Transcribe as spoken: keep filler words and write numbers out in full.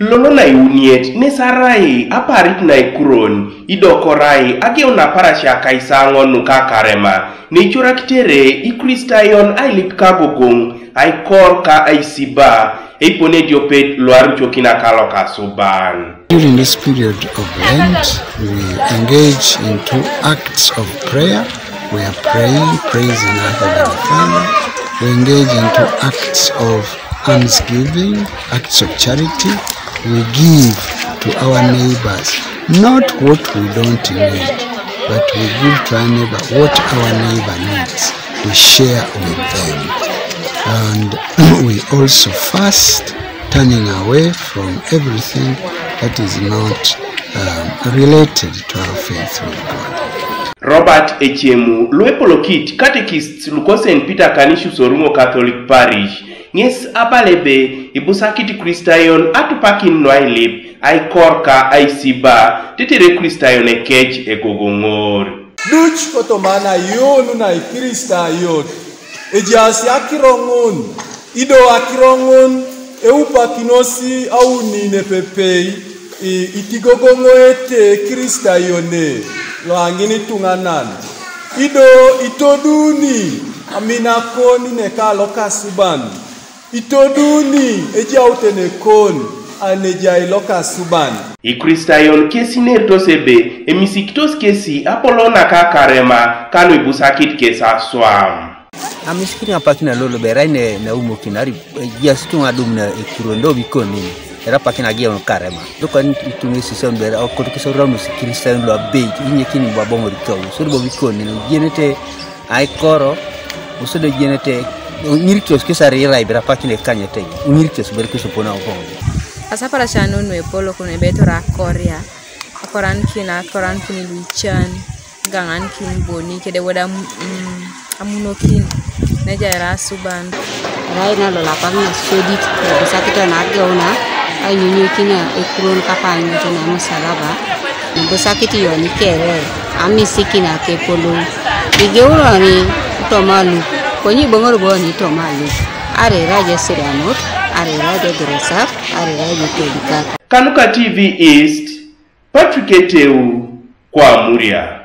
Lolo na iuniet, nesarai aparit na ekuron, idokorai ageun aparasia kaisaŋon nuka karema, neicorakitere Ikristayon ailip kagogoŋ, aikor ka aisiba, eipone ediopet loarucokin akalo kasuban. During this period of Lent, we engage into acts of prayer. We are praying, praising our Heavenly Father. We engage into acts of almsgiving, acts of charity. We give to our neighbors, not what we don't need, but we give to our neighbor what our neighbor needs. We share with them. And we also fast, turning away from everything that is not, um, related to our faith with God. Robert Echemu, luepolokit katekist luko Saint Peter Canisius Oruŋo Catholic Parish, ŋes abala ebe ibusakit Ikristayon atupakin nuailip, aikor ka aisiba, tetere Ikristayon ekec egogoŋor. Duc kotoma na aiyuun na Ikristayon, ejaas akiro ŋun, ido akiro ŋun eupakinos auni nepepei, i-, itigogoŋoete Ikristayon loaŋin ituŋanan, ido itoduni aminakon neka lokasuban, itoduni ejautene kon anejai lokasuban. Ikristayon kes ineritos ebe emisikitos kesi apolou naka karema kanu ibusakit kes aswam. Amisikit ŋapakin alolo berai ne naumokin ari ejias ituŋa adum na ekuron do bikon nini erapakin ageun karema. Dokan ituŋa esisau ber okot kes oraunus Ikristayon luabeit inyekini boboŋor kau sodi bobo ikon nini ujenete aikoro, usodi ujenete, uŋiritos kes arirai berapakin ekanyete, uŋiritos ber kes opon aukoŋ. Asaparasia nonu epolokon ebe etora akoria, akoranikin, akoranikin luican, igaŋanikin boni kede wada am-, mm, amunokin, neja era asuban. Erai na lolapak nasodit, ebusakit na ageuna, ainyonyokin ekuron kapaanyut na emusalaba, ebusakit yon kere, amisikin akepolou, igeuroni toma lup, konye iboŋor bon toma lup, arai erai jo Esilaanut, arai erai jo Egeresak, arai erai jo Itolikak. Kanuka T V East, Patrick Eteu, kwa Amuria.